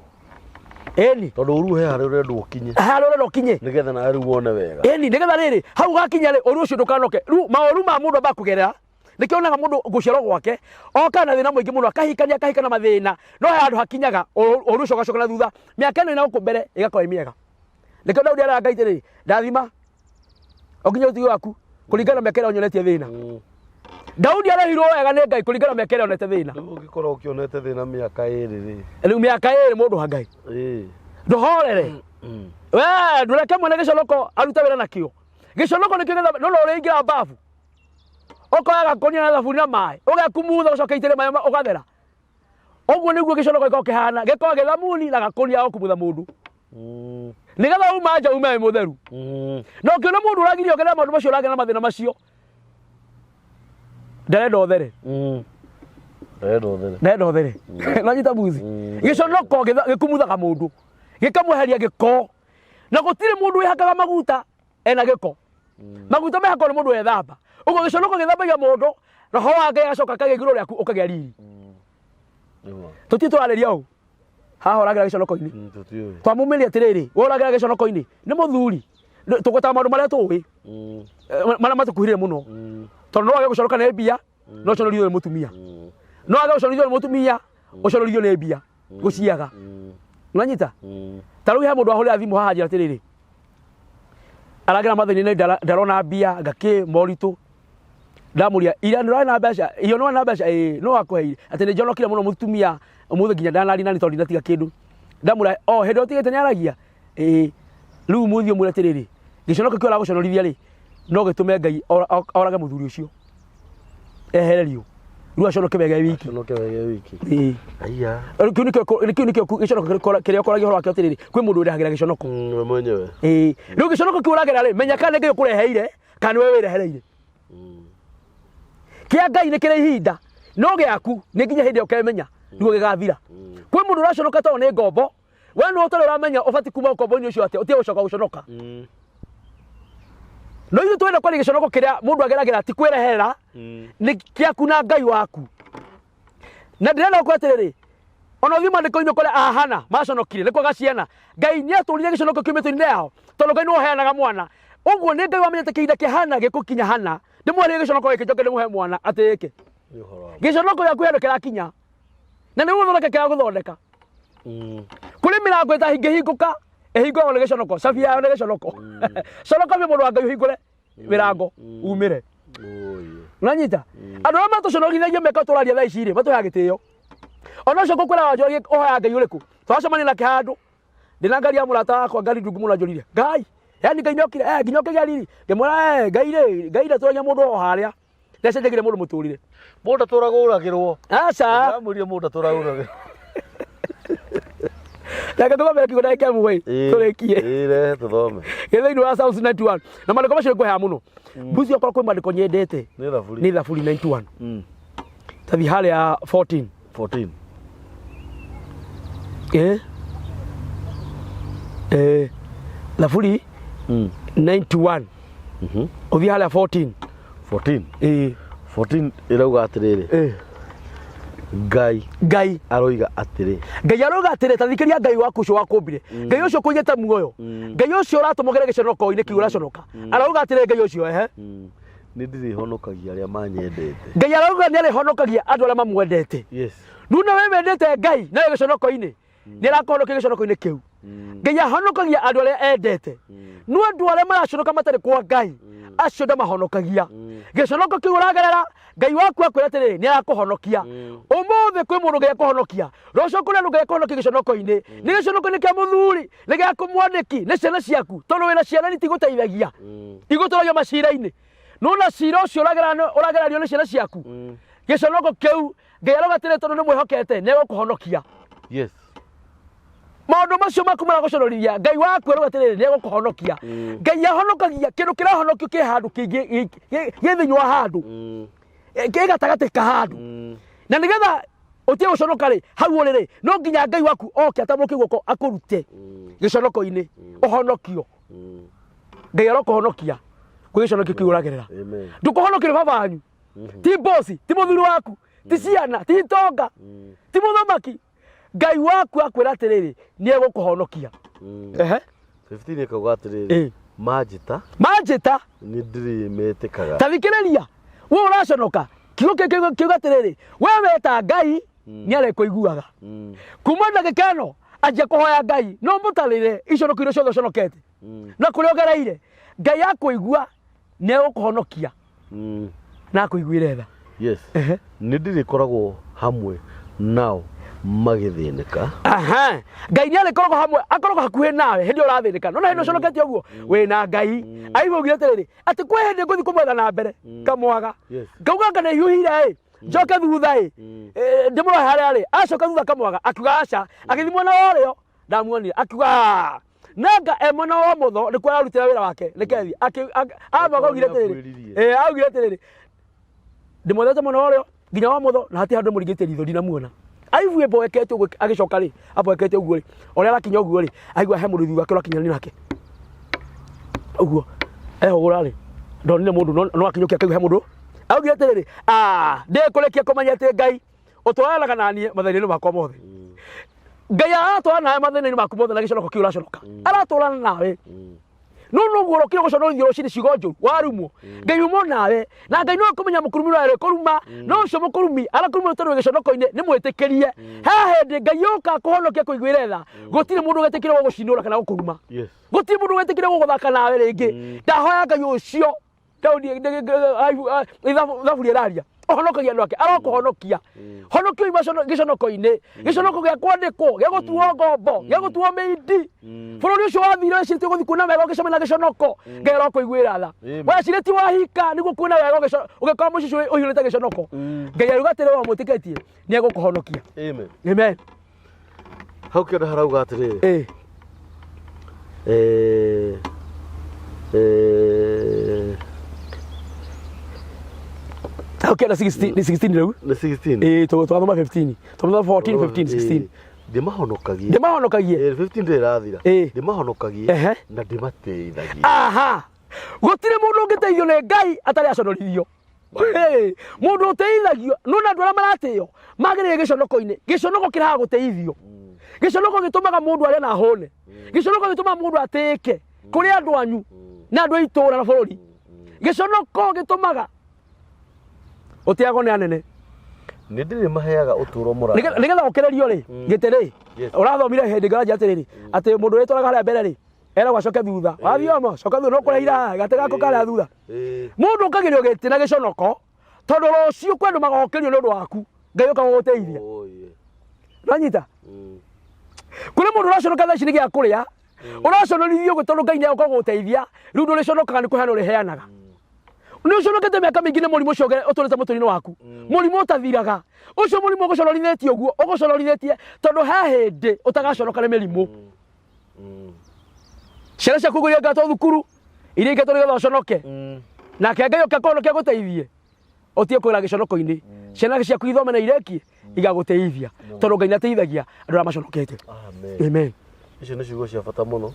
Ĩni. Tondũ ũru he harĩa ũrenda ũkinye. Harĩa ũrenda ũkinye. Nĩgetha nawe rĩu wone wega. Ĩni, nĩgetha rĩrĩ hau gakinya rĩ, ũru ũcio ndũkanoke. Rĩu maũru ma mũndũ ambaga kũgerera, nĩkĩo onaga mũndũ gũciarwo gwake oka na thĩna mũingĩ mũno, akahikania akahika na mathĩna, no he handũ hakinyaga ũru ũcio ũgacoka na thutha, mĩaka ĩno ĩna gũkũ mbere ĩgakorwo ĩ mĩega. Nĩkĩo Daudi araga Ngai atĩrĩrĩ, ndathima ũkinye ũtugi waku kũringana na mĩaka ĩrĩa ũnyonetie thĩna. Daudi arehirwo wega nĩ Ngai kũringana na mĩaka ĩrĩa onete thĩna. Rĩu ũngĩkorwo ũkĩonete thĩna mĩaka ĩrĩ rĩ. Rĩu mĩaka ĩrĩ mũndũ wa Ngai. Ndũhorere. We ndũreke mwene gĩconoko arute wĩra nakĩo. Gĩconoko nĩkĩo gĩtha no no ũrĩingĩra babu. Ũkoya gakonia na thabuni na maĩ, ũgekumutha ũcoke itĩrĩrie maĩ ũgathera. Ũguo nĩguo gĩconoko gĩkoragwo kĩhana, gĩkoragwo gĩ thamuni na gakonia ga gũkumutha mũndũ. Nĩgetha uma nja ume wĩ mũtheru. Na ũngĩona mũndũ ũragirio ũgerera maũndũ macio ũragera na mathĩna macio, ndarenda ũthere. Ndarenda ũthere. Ndarenda ũthere. Nanyita buzi. Gĩconoko gĩkumuthaga mũndũ, gĩkamweheria gĩko. Na gũtirĩ mũndũ wĩhakaga maguta ena gĩko. Maguta mehakwo nĩ mũndũ wethamba. Ũguo gĩconoko gĩthambagia mũndũ, roho wa Ngai agacoka akagĩa igũrũ rĩaku ũkagĩa riri. Tũtirĩ tũrarĩria ũũ. Haha ũragera gĩconoko-inĩ. Twamumĩria atĩrĩrĩ, we ũragera gĩconoko-inĩ nĩ mũthuri. Tũgwetaga maũndũ marĩa tũĩ, marĩa matũkuhĩrĩire mũno. Tondũ no wage gũconoka nĩ mbia, no ũconorithio nĩ mũtumia. No wage gũconorithio nĩ mũtumia, ũconorithio nĩ mbia, gũciaga. Nĩwanyita? Ta rĩu he mũndũ wahũrĩra thimũ haha anjĩra atĩrĩrĩ, aragera mathĩna-inĩ ndarona mbia, ngakĩ moritũ. Ndamũria, ira nĩ ũrarĩ na mbeca? Iyo nĩ warĩ na mbeca? Ĩĩ, nũ wakũheire? Atĩ nĩ njonokire mũno mũtumia ũmũthĩ nginya ndanaria nani tondũ ndinatiga kĩndũ. Ndamũra, o hĩndĩ ĩyo ũtigĩte nĩ aragia? Ĩĩ. Rĩu mũthiĩ ũmwĩre atĩrĩrĩ, gĩconoko kĩu aragũconorithia rĩ, no gĩtũme Ngai orage mũthuri ũcio. Ehererio. Rĩu aconoke wega e wiki. Aconoke wega e wiki. Ĩĩ. Aiya. Rĩu kĩu nĩkĩo kĩu nĩkĩo gĩconoko kĩrĩa ũkoragia ũhoro wakĩo atĩrĩrĩ, kwĩ mũndũ wĩrehagĩra gĩconoko. We mwenyewe. Ĩĩ. Rĩu gĩconoko kĩu ũragera rĩ, menya kana nĩ Ngai ũkũreheire kana nĩwe wĩrehereire. Kĩa Ngai nĩ kĩrĩ ihinda, no gĩaku nĩ nginya hĩndĩ ĩrĩa ũkemenya nĩguo gĩgathira. Kwĩ mũndũ ũraconoka tondũ nĩ ngombo, we nĩwe ũtarĩ ũramenya ũbatiĩ kuma ũkombo-inĩ ũcio atĩa, ũtige gũcoka gũconoka. No ithuĩ twenda kwaria gĩconoko kĩrĩa mũndũ ageragĩra ti kwĩreherera, nĩ kĩaku na Ngai waku. Na ndĩrenda gũkwĩra atĩrĩrĩ, ona ũthiĩ maandĩko-inĩ ũkore ahana maconokire nĩ kwaga ciana, Ngai nĩ atũrire gĩconoko kĩu mĩtwe-inĩ yao, tondũ Ngai nĩwe ũheanaga mwana. Ũguo nĩ Ngai wamenyete kĩhinda kĩa Hana gĩkũkinya Hana, ndĩmwehererie gĩconoko gĩkĩ njoke ndĩmũhe mwana atĩĩke. Gĩconoko gĩaku he handũ kĩrakinya, na nĩ gũthondeka kĩragũthondeka. Kũrĩ mĩrango ĩtangĩhingũka, ĩhingũragwo nĩ gĩconoko, cabi yayo nĩ gĩconoko. Conoka biũ mũndũ wa Ngai ũhingũre mĩrango umĩre. Ũranyita? Andũ arĩa matũconorithagia meka tũraria thaa ici rĩ, matũheaga gĩtĩo. Ona ũcio ngũkwĩra wanjũragia ũhoyaga Ngai ũrĩkũ? Twacemania nake handũ, ndĩna ngari ya mũrata wakwa ngari ndungu mũno anjũririe, Ngai, yani Ngai nĩokire, nginya ũkĩgĩa riri. Ngĩmwĩra, Ngai rĩ, Ngai ndatũragia mũndũ o harĩa. Nĩacenjagia mũndũ mũtũrĩre. Mũndũ ndatũraga ũragĩrwo. Aca. Ndamwĩrire mũndũ ndatũraga ũragĩrwo. Reke tũthome kiugo ndagĩka ĩmwe ĩ, tũrĩkie. Ĩĩ rehe tũthome. Gĩ thĩinĩ wa Psalms 91. Na maandĩko macio nĩngũheaga mũno. Mbuzi okorwo kwĩ maandĩko nyendete Nĩ thaburi. nĩ Thaburi 91. Tathi harĩa 14. 14. Eh? Eh. Thaburi 91 ũthiĩ harĩa 14. 14. Ĩĩ. 14 ĩrauga atĩrĩrĩ, Ngai Ngai aroiga atĩrĩ, Ngai arauga atĩrĩ, ta thikĩria Ngai waku ũcio wakũmbire, Ngai ũcio ũkũigĩte muoyo, Ngai ũcio ũratũma ũgere gĩconoko-inĩ kĩu ũraconoka, arauga atĩrĩ Ngai ũcio, ehe. Nĩ ndĩrĩhonokagia arĩa manyendete. Ngai arauga nĩ arĩhonokagia andũ arĩa mamwendete. Rĩu na we wendete Ngai nawe gĩconoko-inĩ, nĩ arakũhonokia gĩconoko-inĩ kĩu. Ngai ahonokagia andũ arĩa endete, no andũ arĩa maraconoka matarĩ kwa Ngai, acio ndamahonokagia. Gĩconoko kĩu ũragerera, Ngai waku akwĩra atĩrĩrĩ, nĩ arakũhonokia. Ũmũthĩ kwĩ mũndũ Ngai akũhonokia, rũciũ kũrĩ andũ Ngai akũhonokia gĩconoko-inĩ. Nĩ gĩconoko-inĩ kĩa mũthuri, nĩ gĩa kũmwandĩki, nĩ ciana ciaku, tondũ wĩna ciana itigũteithagia, igũtũragia macira-inĩ. Nona cira ũcio ũrageranio nĩ ciana ciaku, gĩconoko kĩu Ngai arauga atĩrĩ, tondũ nĩ mwĩhokete nĩ egũkũhonokia. Maũndũ macio maku maragũconorithia, Ngai waku arauga atĩrĩrĩ, nĩ egũkũhonokia. Ngai ahonokagia kĩndũ kĩrahonokio kĩ handũ kĩngĩ gĩ thĩinĩ wa handũ, kĩ gatagatĩ ka handũ, na nĩgetha ũtige gũconoka rĩ, hau ũrĩ rĩ, no nginya Ngai waku oke atambũrũkie guoko akũrute gĩconoko-inĩ, ũhonokio. Ngai arokũhonokia kwĩ gĩconoko kĩu ũragerera. Amen. Ndũkũhonokio nĩ baba wanyu, ti bosi, ti mũthuri waku, ti ciana, ti itonga, ti mũthamaki. Ngai waku akwĩra atĩrĩrĩ, nĩ egũkũhonokia. Ehe. 15 ĩkauga atĩrĩrĩ, manjĩta Manjĩta, nĩ ndĩrĩmetĩkaga. Ta thikĩrĩria, we ũraconoka, kiugo kĩu kiuga atĩrĩrĩ, we weta Ngai nĩ arĩkũiguaga. Kuma ndagĩka ĩno anjia kũhoya Ngai, no mũtarĩre iconoko iria ciothe ũconokete na kũrĩa ũgereire, Ngai akũigua nĩ egũkũhonokia na akũiguĩre tha. Yes. Nĩ ndĩrĩkoragwo hamwe nao magĩthĩnĩka. Aha. Ngai nĩ arĩkoragwo hamwe, akoragwo hakuhĩ nawe hĩndĩ ĩyo ũrathĩnĩka. No na hĩndĩ ũconokete ũguo wĩna Ngai. Ayubu augire atĩrĩrĩ, atĩ kwĩ hĩndĩ ngũthiĩ kũmwetha na mbere ngamwaga, ngauga anga nĩ hiũhire ĩ, njoke thutha ĩ, ndĩmũrohe harĩa arĩ. Acoka thutha akamwaga, akiuga aca, agĩthiĩ mwena wa ũrĩo ndamuonire, akiuga "Ah, nanga e mwena wa ũmotho nĩkuo ararutĩra wĩra wake, reke thiĩ." Amwaga augire atĩrĩrĩ, Nĩakwĩririe. Augire atĩrĩrĩ, ndĩmwethete mwena wa ũrĩo nginya wa mũtho na hatirĩ handũ mũringĩte ritho ndinamuona. Ayubu ĩmboekete ũguo, agĩcoka rĩ, amboekete ũguo rĩ, ũrĩa arakinya ũguo rĩ, aigua he mũndũ thutha wake ũrakinyania nake ũguo, ehũgũra rĩ, ndonire mũndũ, no akinyũkia akaigua he mũndũ. Augire atĩrĩrĩ, "Ah, ndĩkũrĩkia kũmenya atĩ Ngai ũtwaranaga na niĩ mathĩna-inĩ makwa mothe." Ngai aratwarana nawe mathĩna-inĩ maku mothe na gĩconoko kĩu ũraconoka, aratwarana nawe. No noguo ũrokire gũconorithio rũcinĩ ciugo njũru, warumwo, Ngai umo nawe, na Ngai no akũmenya mũkurumi ũrĩa kũruma, no ũcio mũkurumi arakuruma tondũ wĩ gĩconoko-inĩ nĩ mwĩtĩkĩrie. He hĩndĩ Ngai oka kũhonokia kũiguĩre tha, gũtirĩ mũndũ ũgetĩkĩrio gũgũcinũra kana gũkũruma. Gũtirĩ mũndũ ũgetĩkĩrio gũgũthaka nawe rĩngĩ. Ndahoya Ngai ũcio Daudi thaburi ĩraria ũhonokagia andũ ake, arokũhonokia, honokio ima gĩconoko-inĩ, gĩconoko gĩa kwandĩkwo, gĩa gũtuo ngombo, gĩa gũtuo mĩindi. Bũrũri ũcio wathire wecirĩtie gũthiĩ kuona wega, ũgĩcemania na gĩconoko. Ngai arokũiguĩra tha. Wecirĩtie wahika nĩguo kuona wega, ũgĩkora mũciĩ ũcio ũiyũrĩte gĩconoko. Ngai aruga atĩrĩ, wamwĩtĩkĩtie nĩ egũkũhonokia. Amen. Amen. Hau kĩanda harauga atĩrĩrĩ, Hau kĩanda 16 nĩ 16 rĩu. Nĩ 16. Ĩĩ, twathoma 15, twathoma 14, 15, 16. Ndĩmahonokagie. Ndĩmahonokagie. 15 ndĩrĩ ĩrathira. Ndĩmahonokagie na ndĩmatĩithagie. Aha, gũtirĩ mũndũ ũngĩteithio nĩ Ngai atarĩ aconorithio. Hey, mũndũ ũteithagio nona andũ arĩa maratĩo magĩrĩire gĩconoko-inĩ. Gĩconoko kĩrehaga gũteithio. Gĩconoko gĩtũmaga mũndũ arĩe na ahũne. Gĩconoko gĩtũmaga mũndũ atĩĩke kũrĩ andũ anyu na andũ a itũũra na bũrũri. Gĩconoko gĩtũmaga ũtĩagwo nĩ anene. Nĩ ndĩrĩmaheaga ũtũũro mũraya. Nĩgetha ũkĩrĩrio rĩ, gĩtĩ rĩ, ũrathomire hĩndĩ ngaragia atĩrĩrĩ, atĩ mũndũ wĩtwaraga harĩa mbere rĩ, eragwo acoke thutha. Wathiĩ omo, coka thutha, no kũrĩa gatĩ gaku karĩa thutha. Mũndũ ũkagĩrio gĩtĩ na gĩconoko, tondũ rũciũ kwĩ andũ magokĩrio nĩ ũndũ waku, Ngai ũka gũgũteithia. Nanyita? Kũrĩ mũndũ ũraconoka thaa ici nĩ gĩa kũrĩa, ũraconorithio ũguo tondũ Ngai nĩ egũka gũgũteithia, rĩu ndũrĩconokaga nĩ kũheana ũrĩheanaga. Nĩ ũconokete mĩaka mĩingĩ nĩ mũrimũ ũcio ũtũrĩte mũtũrĩre waku, mũrimũ ũtathiraga. Ũcio mũrimũ ũgũconorithĩtie ũguo, ũgũconorithĩtie tondũ he hĩndĩ ũtagaconoka nĩ mĩrimũ. Ciana ciaku iria ingatwo thukuru, iria ingatwo nĩgetha ũconoke, nake Ngai oke akũhonokie agũteithie, ũtige kwĩra gĩconoko-inĩ. Ciana ciaku ithome na irekie, igagũteithia, tondũ Ngai nĩateithagia andũ arĩa maconokete. Amen. Amen. Icio nĩ ciugo cia bata mũno.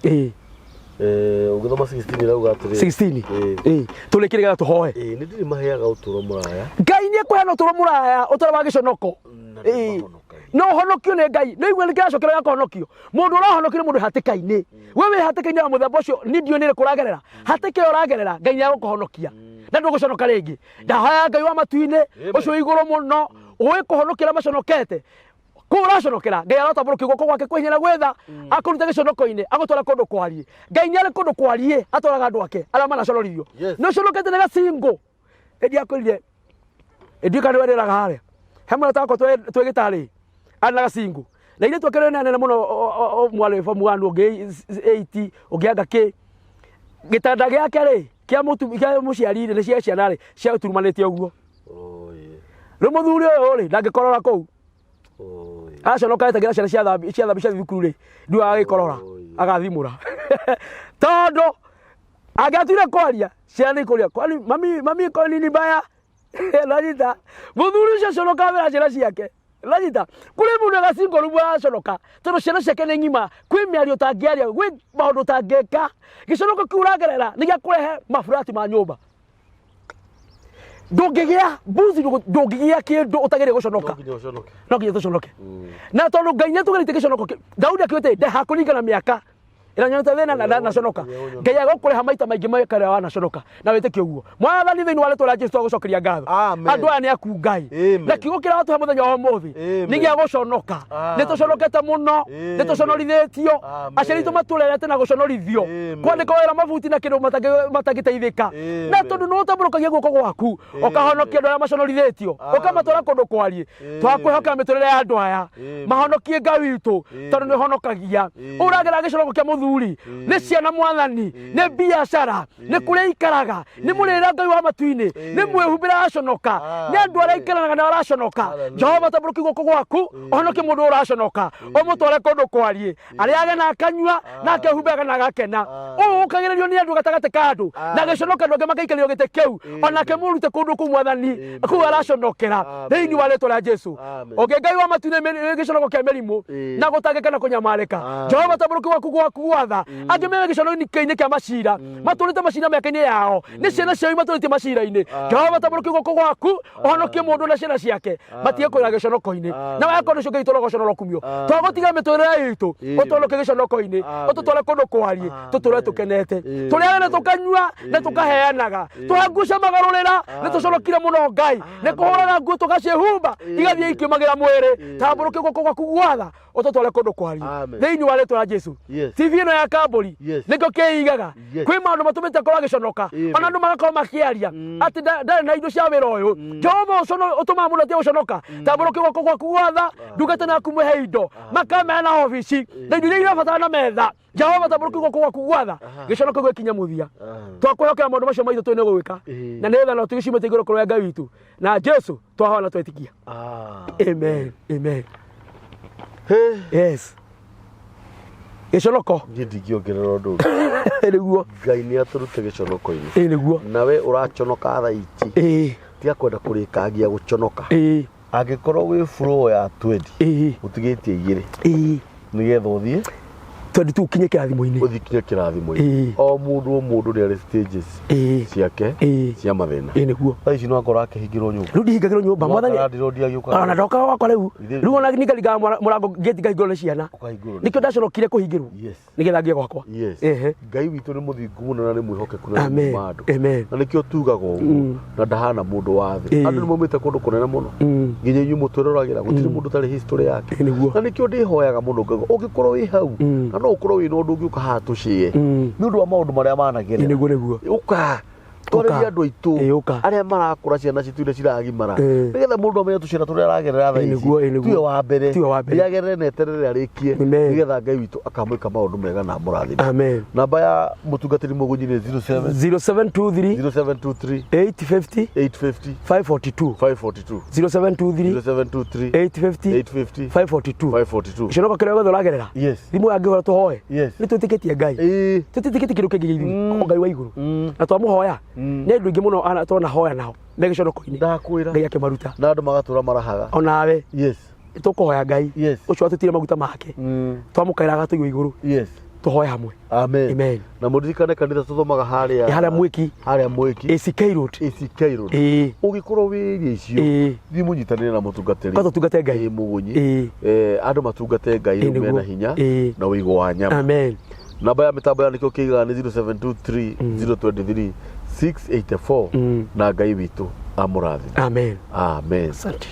Ũgĩthoma 16 ĩrauga atĩrĩ 16. Tũrĩkĩre getha tũhoe. Nĩ ndirĩ maheaga ũtũũro mũraya. Ngai nĩ ekũheana ũtũũro mũraya, ũtũũro wa gĩconoko. Na nĩmahonokagia. No ũhonokio nĩ Ngai. Nĩ igua nĩ kĩracokera gĩa kũhonokio. Mũndũ ũrahonokio nĩ mũndũ hatĩka-inĩ. We wĩ hatĩka-inĩ ya mũthemba ũcio, niĩ ndiũĩ nĩ ĩrĩkũ ũragerera. Hatĩka ĩyo ũragerera, Ngai nĩ egũkũhonokia. Na ndũgũconoka rĩngĩ. Ndahoya Ngai wa matu-inĩ, ũcio wĩ igũrũ mũno, ũĩ kũhonokia arĩa maconokete. Kũu ũraconokera, Ngai arotambũrũkia guoko gwake kwĩ hinya na gwĩ tha, akũrute gĩconoko-inĩ, agũtware kũndũ kwariĩ. Ngai nĩ arĩ kũndũ kwariĩ atwaraga andũ ake arĩa manaconorithio. Nĩ ũconokete nĩ gacingũ. Ĩndĩ akwĩrire, ĩndĩ kana nĩwe rĩraga harĩa. He mũrata wakwa twĩ gĩtarĩ, arĩ na gacingũ. Na ithuĩ twakĩrĩ nene mũno, mwarĩ form 1, ũngĩ 8, ũngĩ anga kĩ. Gĩtanda gĩake rĩ, kĩa kĩa mũciari rĩ, nĩ cia ciana rĩ, ciaturumanĩte ũguo. Rĩu mũthuri ũyũ rĩ, ndangĩkorora kũu. Aconoka etagĩra ciana cia thambi cia thambi cia thukuru rĩ, ndiũ agagĩkorora, agathimũra. Tondũ angĩatuire kwaria, ciana nĩ ikũria, kwani mami, mami iko nini mbaya? Nanyita. Mũthuri ũcio aconoka mbere ya ciana ciake. Nanyita. Kũrĩ mũndũ agacingo rĩu araconoka, tondũ ciana ciake nĩ ng'ima, kwĩ mĩario ũtangĩaria, gwĩ maũndũ ũtangĩka. Gĩconoko kĩu ũragerera nĩ gĩa kũrehe maburati ma nyũmba. Ndũngĩgĩa mbuzi, ndũngĩgĩa kĩndũ ũtagĩrĩire gũconoka. No nginya ũconoke. No nginya tũconoke. Na tondũ Ngai nĩ atũgeretie gĩconoko kĩu, Daudi akiuga atĩ ndehakũringana mĩaka ĩrĩa nyonete thĩna na ndanaconoka. Ngai agũkũrĩha maita maingĩ mĩaka ĩrĩa wanaconoka na wĩtĩkie ũguo. Mwathani, thĩinĩ wa rĩtwa rĩa Jesu twagũcokeria ngatho. Amen. Andũ aya nĩ aku Ngai. Amen. Na kiugo kĩrĩa watũhe mũthenya wa ũmũthĩ Amen. nĩ gĩa gũconoka. Amen. Nĩ tũconokete mũno, nĩ Amen. tũconorithĩtio. Amen. Aciari aitũ matũrerete na gũconorithio. Amen. Kwandĩka wĩra mabuti na kĩndũ matangĩteithĩka. Amen. Na tondũ nĩ ũtambũrũkagia guoko gwaku, ũkahonokia andũ arĩa maconorithĩtio, Amen. ũkamatwara kũndũ kwariĩ. Twakwĩhoka mĩtũrĩre ya andũ aya. Amen. Mahonokie Ngai witũ, tondũ nĩ ũhonokagia. Ũragera gĩconoko kĩa mũthuri, nĩ ciana mwathani, nĩ biacara, nĩ kũrĩa ikaraga, nĩ mũrĩra Ngai wa matu-inĩ, nĩ mwĩhumbĩra araconoka, nĩ andũ arĩa aikaranaga nao araconoka. Jehova, tambũrũkia guoko gwaku, ũhonokie mũndũ ũraconoka, ũmũtware kũndũ kwariĩ, arĩage na akanyua, na akehumbaga na agakena. Ũũ ũkagĩrĩrio nĩ andũ gatagatĩ ka andũ, na gĩconoka andũ angĩ magaikarĩrio gĩtĩ kĩu, onake mũrute kũndũ kũu mwathani, kũu araconokera, thĩinĩ wa rĩtwa rĩa Jesu. Amen. Ũngĩ Ngai wa matu-inĩ gĩconoko kĩa mĩrimũ na gũtangĩka na kũnyamarĩka. Jehova, tambũrũkia gwaku gwaku gwatha. Angĩ me gĩconoko-inĩ kĩa macira, matũrĩte macira mĩaka-inĩ yao, nĩ ciana ciao imatũrĩtie macira-inĩ. Jehova, tambũrũkia guoko gwaku, ũhonokie mũndũ na ciana ciake, matige kũrĩra gĩconoko-inĩ. Na wakorwo nĩcio Ngai tũrogoco na ũrokumio. Twagũtiga mĩtũrĩre itũ, ũtũhonokie gĩconoko-inĩ, ũtũtware kũndũ kwariĩ, tũtũre tũkenete. Tũrĩage na tũkanyua na tũkaheanaga. Tũhanguce magarũrĩra, nĩ tũconokire mũno Ngai. Nĩ kũhũraga nguo tũgaciĩhumba, igathiĩ ikĩũmagĩra mwĩrĩ. Tambũrũkia guoko gwaku gwatha, ũtũtware kũndũ kwariĩ. Amen. Thĩinĩ wa rĩtwa rĩa Jesu. TV ĩno ya Kambũri, nĩkĩo kĩigaga. Kwĩ maũndũ matũmĩte akorwo agĩconoka. Ona andũ magakorwo makĩaria atĩ ndarĩ na indo cia wĩra ũyũ. Jehova, ũtũmaga mũndũ atige gũconoka. Tambũrũkia guoko gwaku gwatha, ndungata naku mwĩhe indo. Makameana obici, na indo iria irabatara na metha. Jehova, tambũrũkia guoko gwaku gwatha, gĩconoko gĩkinye mũthia. Twakwĩhokera maũndũ macio maitũ twĩ nĩ gwĩka. Na nĩ tha na tũgĩcimĩte igũrũ kũrĩ Ngai witũ. Na Jesu twahoya na twetikia. Amen. Amen. Yes. Gĩconoko. Niĩ ndingĩongerera ũndũ ũngĩ. Nĩguo. Ngai nĩ atũrute gĩconoko-inĩ. Nĩguo. Nawe ũraconoka thaa ici. Tiga kwenda kũrĩkangia gũconoka. Angĩkorwo wĩ floor ya 20, ũtigĩtie igĩrĩ. Nĩgetha ũthiĩ 22 ukinye kĩrathimo-inĩ. Ũthiĩ kinye kĩrathimo-inĩ. O mũndũ o mũndũ nĩ arĩ stages ciake cia mathĩna. Nĩguo. Thaa ici no akorwo akĩhingĩrwo nyũmba. Rĩu ndihingagĩrwo nyũmba, mwathani. Ndĩrondi agĩũka. Ona ndoka gwakwa rĩu. Rĩu ona nĩngaringaga mũrango ngĩti ngahingũrwo nĩ ciana. Ũkahingũrwo nĩ Nĩkĩo ndaconokire kũhingĩrwo. Nĩgetha ngĩe gwakwa. Ngai witũ nĩ mũthingu mũno na nĩ mwĩhokeku na nĩ Amen. mũma andũ. Amen. Na nĩkĩo tugaga ũguo, na ndahana mũndũ wa thĩ. Andũ nĩ maumĩte kũndũ kũnene mũno. Nginya inyuĩ mũtwĩroragĩra, gũtirĩ mũndũ ũtarĩ history yake. Nĩguo. Na nĩkĩo ndĩhoyaga mũno ngauga, ũngĩkorwo wĩ hau, na no ũkorwo wĩna ũndũ ũngĩ ũka haha tũcĩe. Nĩ ũndũ wa maũndũ marĩa managerera. Nĩguo, nĩguo. Ũka. Twarĩrie andũ aitũ Ũka. arĩa marakũra ciana citũ iria ciragimara. Nĩgetha mũndũ amenye tũcĩra tũrĩa aragerera thaa ici. Nĩguo, nĩguo. Tiwe wa mbere. Tiwe wa mbere. Nĩagerere na eterere arĩkie. Amen. Nĩgetha Ngai witũ akamwĩka maũndũ mega na amũrathime. Amen. Namba ya mũtungatĩri Mũgunyi nĩ 07 0723 0723 850 850 542. 542. 0723 0723 850 850 542. 542. Gĩconoko kĩrĩa gĩothe ũragerera. Thimũ yangĩhũra tũhoe. Nĩ twĩtĩkĩtie Ngai. Tũtĩtĩkĩtie kĩndũ kĩngĩ gĩa ithuĩ. O Ngai wa igũrũ. Na twamũhoya. Nĩ andũ aingĩ mũno twanahoya nao. Me gĩconoko-inĩ. Ndakwĩra. Ngai akĩmaruta. Na andũ magatũra marahaga. Onawe. Tũkũhoya Ngai. Ũcio watũtire maguta make. Twamũkaĩra agatũigua igũrũ. Tũhoe hamwe. Amen. Amen. Na mũririkane kanitha tũthomaga harĩa Harĩa Mwĩki. Harĩa Mwĩki. ACK Road. ACK Road. Ĩĩ. Ũngĩkorwo wĩ area icio, Ĩĩ. thiĩ mũnyitanĩre na mũtungatĩri. Kwanza tũtungate Ngai. Ĩĩ, mũgũnyi. Ĩĩ. Andũ matungate Ngai Ĩĩ, rĩu mena nĩguo. hinya Ĩĩ. na ũigũ wa nyama. Amen. Namba ya mĩtambo ya nĩkĩo kĩigaga nĩ 0723 023 684. Na Ngai witũ amũrathime. Amen. Amen. Asante.